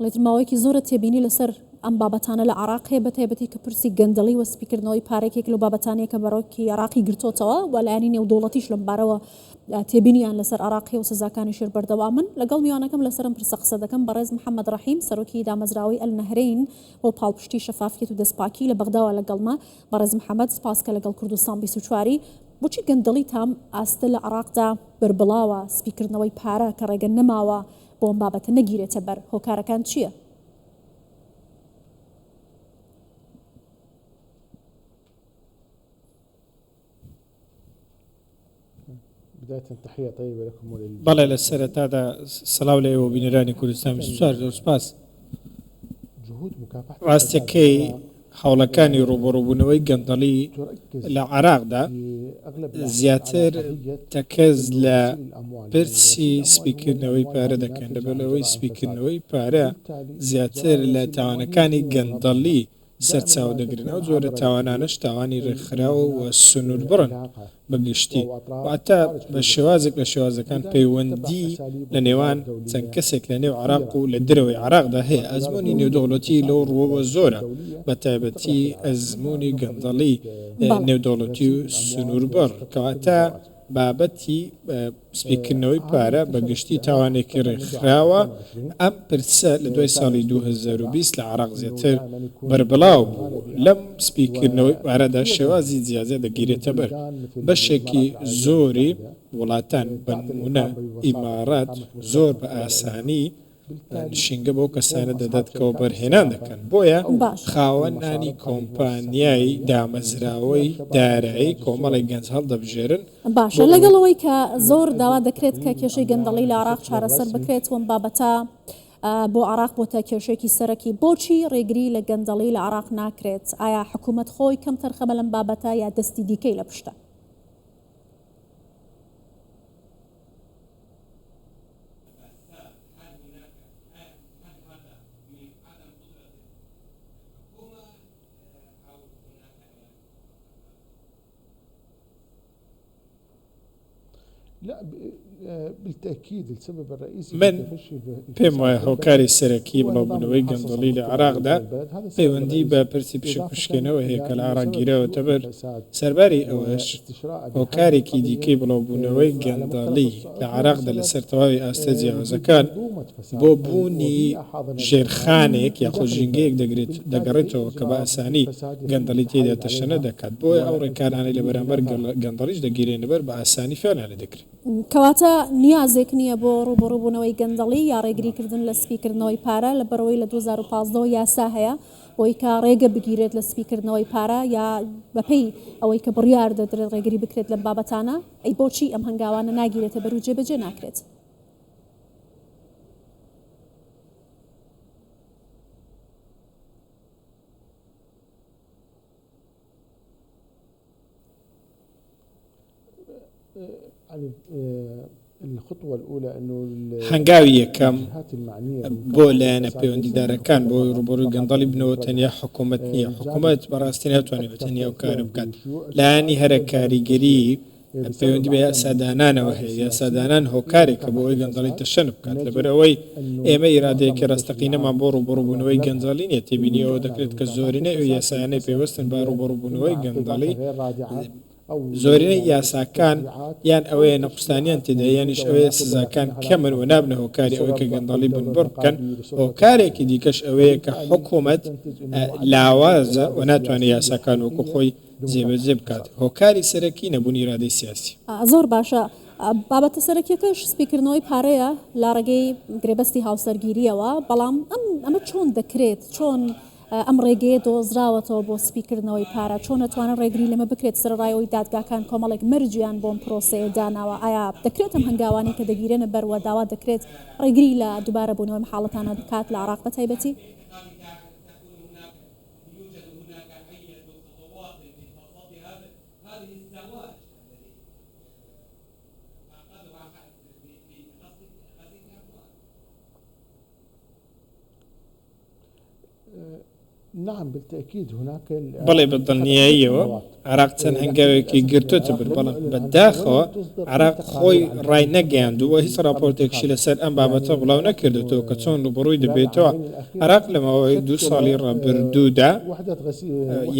بەڵێ ماوەیەکی زۆرە تێبینی لەسەر ئەم بابەتانە لە عێراق هەیە، بەتایبەتی کە پرسی گەندەڵی و سپیکردنەوەی پارە یەکێک لەو بابەتانەیە کە بەرۆکی عێراقی گرتۆتەوە و لایەنی نێودەوڵەتیش لەم بارەوە تێبینیان لەسەر عێراق هەیە و سزاکانیش هەر بەردەوامن. لەگەڵ میوانەکەم لەسەر ئەم پرسە قسە دەکەم، بەڕێز محەمەد ڕەحیم، سەرۆکی دامەزراوەی ئەلنەهرەین بۆ پاڵپشتی شەفافیەت و دەستپاکی لە بەغداوە لەگەڵمە. بەڕێز محەمەد، سپاس کە لەگەڵ کوردستان 24 ی. بۆچی گەندەڵی تام ئاستە لە عێراقدا بەربڵاوە، سپیکردنەوەی پارە کە ڕێگە نەماوە بۆ ئەم بابەتە نەگیرێتە بەر، هۆکارەکان چییە؟ بەڵێ لە سەرەتادا سڵاو لە ئێوە بینەرانی کوردستان 24 زۆر سپاس. ڕاستیەکەی هەوڵەکانی ڕووبەڕووبوونەوەی گەندەڵی لە عێراقدا زیاتر تەکەز لە پرسی سپیکردنەوەی پارە دەکەن، لەبەرئەوەی سپیکردنەوەی پارە زیاتر لە تاوانەکانی گەندەڵی سەرچاوە دەگرن، ئەو جۆرە تاوانانەش تاوانی ڕێکخراو و سنووربڕن بە گشتی، واتە بە شێوازێک لە شێوازەکان پەیوەندی لە نێوان چەند کەسێک لە نێو عێراق و لە دەرەوەی عێراقدا هەیە، ئەزموونی نێودەوڵەتی لەو ڕووەوە زۆرە، بە تایبەتی ئەزموونی گەندەڵی نێودەوڵەتی و سنووربڕ، کەواتە بابەتی سپیکردنەوەی پارە بە گشتی تاوانێکی رێکخراوە، ئەم پرسە لە دوای ساڵی 2020 لە عێراق زیاتر بەربڵاو بوو، لەم سپیکردنەوەی پارەدا شێوازی جیاجیا دەگیرێتەبەر، بەشێکی زۆری وڵاتان بە نموونە ئیمارات زۆر بە ئاسانی نشینگە بەو کەسانە دەدات کە وەبەرهێنان دەکەن، بۆیە خاوەنانی کۆمپانیای دامەزراوەی دارایی کۆمەڵێک گەنج هەڵدەبژێرن باشە بۆ لەگەڵ ئەوەی. ئەوەی کە زۆر داوا دەکرێت کە کێشەی گەندەڵی لە عێراق چارەسەر بکرێت و ئەم بابەتە بۆ عێراق بۆتە کێشەیەکی سەرەکی، بۆچی ڕێگری لە گەندەڵی لە عێراق ناکرێت؟ ئایا حکوومەت خۆی کەمتەرخەمە لەم بابەتە یا دەستی دیکەی لە پشتە؟ من پێم وایە هۆکاری سەرەکی بڵاوبوونەوەی گەندەڵی لە عێراقدا پەیوەندی بە پرسی پشک پشکێنەوە هەیە کە لە عێراق گیراوەتە بەر، سەرباری ئەوەش هۆکارێکی دیکەی بڵاوبوونەوەی گەندەڵی لە عێراقدا لەسەر تەواوی ئاستە جیاوازەکان بۆ بوونی ژێرخانێک یاخود ژینگەیەک دەگرێت دەگەڕێتەوە کە بە ئاسانی گەندەڵی تێیدا تەشەنە دەکات، بۆیە ئەو ڕێکارانەی لە بەرامبەر گەندەڵیش دەگیرێنەبەر بە ئاسانی فێڵیان لێ دەکرێت. کەواتە نیازێک نییە بۆ ڕووبەڕووبوونەوەی گەندەڵی یا ڕێگریکردن لە سپیکردنەوەی پارە، لەبەرئەوەی لە 2015 ەوە یاسا هەیە بۆی کە ڕێگە بگیرێت لە سپیکردنەوەی پارە یا بەپێی ئەوەی کە بڕیار دەدرێت ڕێگری بکرێت لەم بابەتانە، ئەی بۆچی ئەم هەنگاوانە ناگیرێتە بەر و جێبەجێ ناکرێت؟ هەنگاوی یەکەم بۆ لایەنە پەیوەندیدارەکان بۆ ڕووبەڕووی گەندەڵی بنەوە تەنیا حکوومەت نییە، حکوومەت بەڕاستی ناتوانێت بە تەنیا ئەو کارە بکات، لایەنی هەرە کاریگەری پەیوەندی بە یاسادانانەوە هەیە، یاسادانان هۆکارێکە بۆ ئەوەی گەندەڵی تەشەنە بکات، لەبەرئەوەی ئێمە ئیرادەیەکی ڕاستەقینەمان بۆ ڕووبەڕووبوونەوەی گەندەڵی نییە، تێبینی ئەوە دەکرێت کە زۆرینەی ئەو یاسایانەی پەیوەستن بە ڕووبەڕووبوونەوەی گەندەڵی، زۆرینەی یاساکان یان ئەوەیە نەقوستانیان تێدایە یانیش ئەوەیە سزاکان کەمن و نابنە هۆکاری ئەوەی کە گەندەڵی بنبڕ بکەن، هۆکارێکی دیکەش ئەوەیە کە حکومەت لاوازە و ناتوانێت یاساکان وەکو خۆی جێبەجێ بکات، هۆکاری سەرەکی نەبوونی ئیرادەی سیاسی. زۆر باشە، بابەتە سەرەکیەکەش سپیکردنەوەی پارەیە لە ڕێگەی گرێبەستی هاوسەرگیریەوە، بەڵام ئەم ئەمە چۆن دەکرێت؟ چۆن ئەم ڕێگەیە دۆزراوەتەوە بۆ سپیکردنەوەی پارە؟ چۆن ئەتوانن ڕێگری لەمە بکرێت سەرەڕای ئەوەی دادگاکان کۆمەڵێک مەرجیان بۆ ئەم پرۆسەیە داناوە؟ ئایا دەکرێت ئەم هەنگاوانەی کە دەگیرێنە بەر و داوا دەکرێت ڕێگری لە دووبارە بوونەوەی ئەم حاڵەتانە بکات لە عێراق بەتایبەتی؟ بەڵێ بە دڵنیاییەوە عێراق چەند هەنگاوێکی گرتۆتە بەر، بەڵام بە داخەوە عێراق خۆی ڕاینەگەیاندووە و هیچ ڕاپۆرتێکیشی لەسەر ئەم بابەتە بڵاو نەکردۆتەوە کە چۆن ڕووبەڕووی دەبێتەوە. عێراق لە ماوەی دوو ساڵی ڕابردوودا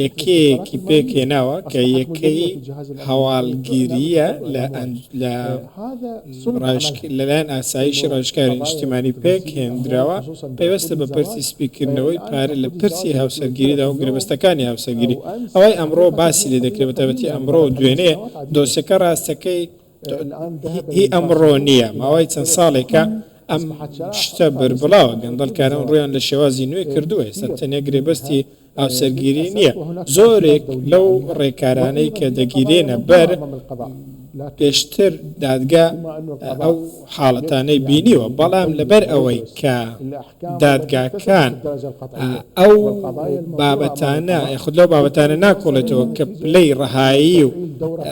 یەکەیەکی پێکهێناوە کە یەکەی هەواڵگیرییە لە لە لەلایەن ئاسایشی ڕاوێژکاری نیشتیمانی پێکهێندراوە، پەیوەستە بە پرسی سپیکردنەوەی پارە لە پرسی هاوسەرگیریدا و گرێبەستەکانی هاوسەرگیری. ئەوەی ئەمڕۆ باسی لێ دەکرێت، بەتایبەتی ئەمڕۆ و دوێنێ، دۆسیەکە ڕاستەکەی هی ئەمڕۆ نییە، ماوەی چەند ساڵێکە ئەم شتە بەربڵاوە، گەندەڵکاران ڕوویان لە شێوازی نوێ کردووە، ئێستا تەنیا گرێبەستی هاوسەرگیری نییە، زۆرێک لەو ڕێکارانەی کە دەگیرێنە بەر پێشتر دادگا ئەو حاڵەتانەی بینیوە، بەڵام لەبەر ئەوەی کە دادگاکان ئەو بابەتانە یاخود لەو بابەتانە ناکۆڵێتەوە کە پلەی ڕەهایی و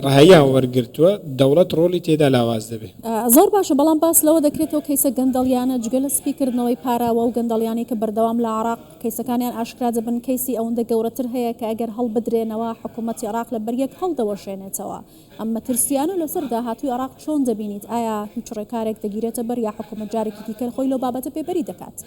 ڕەهاییان وەرگرتووە، دەوڵەت ڕۆڵی تێدا لاواز دەبێت. زۆر باشە، بەڵام باس لەوە دەکرێتەوە کەیسە گەندەڵیانە جگە لە سپیکردنەوەی پارە و ئەو گەندەڵیانەی کە بەردەوام لە عێراق کەیسەکانیان ئاشکرا دەبن، کەیسی ئەوەندە گەورەتر هەیە کە ئەگەر هەڵبدرێنەوە حکوومەتی عێراق لە بەریەک هەڵدەوەشێنێتەوە. ئەم مەترسییانە لەسەر داهاتووی عێراق چۆن دەبینیت؟ ئایا هیچ ڕێکارێک دەگیرێتە بەر یا حکوومەت جارێکی دیکە خۆی لەو بابەتە بێبەری دەکات؟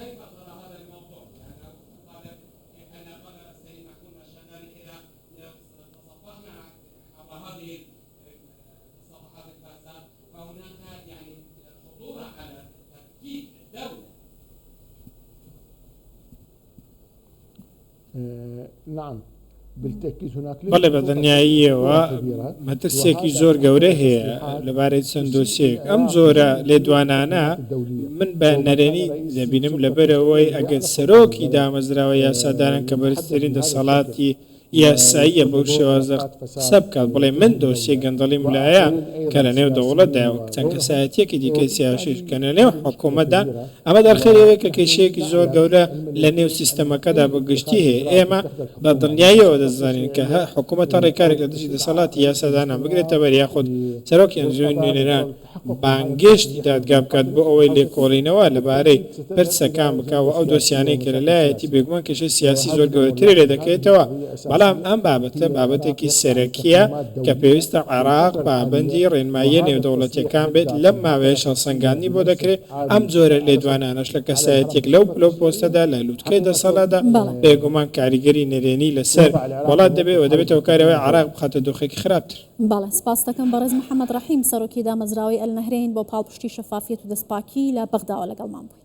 بەڵێ بە دڵنیاییەوە مەترسییەکی زۆر گەورە هەیە لەبارەی چەند دۆسیەیەک. ئەم جۆرە لێدوانانە من بە نەرێنی دەبینم لەبەرئەوەی ئەگەر سەرۆکی دامەزراوە یاسادانان کە بەرزترین دەسەڵاتی یاساییە بەو شێوازە قسە بکات بڵێ من دۆسیەی گەندەڵیم لایە کە لە نێو دەوڵەتدایە و چەند کەسایەتیەکی دیکەی سیاسیش کە لە نێو حکوومەتدان ئەمە دەرخەری ئەوەیە کە کێشەیەکی زۆر گەورە لە نێو سیستەمەکەدا بە گشتی هەیە ئێمە بە دڵنیاییەوە دەزانین کە حکوومەت هەر ڕێکارێک لە دژی دەسەڵاتی یاسادانان بگرێتە بەر یاخود سەرۆکی ئەنجومەنی نوێنەران بانگێشتی دادگا بکات بۆ ئەوەی لێکۆڵینەوە لەبارەی پرسەکان بکات و ئەو دۆسیانەی کە لەلایەتی بێگومان کێشەی سیاسی زۆر گەورەتری لێدەکەوێتەوە، بەڵام ئەم بابەتە بابەتێکی سەرەکییە کە پێویستە عێراق پابەندی ڕێنماییە نێودەوڵەتییەکان بێت، لەم ماوەیەش هەڵسەنگاندنی بۆ دەکرێت، ئەم جۆرە لێدوانانەش لە کەسایەتییەک لەو پلە و پۆستەدا لە لوتکەی دەسەڵاتدا بێگومان کاریگەری نەرێنی لەسەر وڵات دەبێت و دەبێتە هۆکاری ئەوەی عێراق بخاتە دۆخێکی خراپتر. بەڵێ سپاست دەکەم بەڕێز محەمەد ڕەحیم سەرۆکی دامەزراوەی ئەلنەهرەین بۆ پاڵپشتی شەفافیەت و دەستپاکی لە بەغداوە لەگەڵمان بوویت.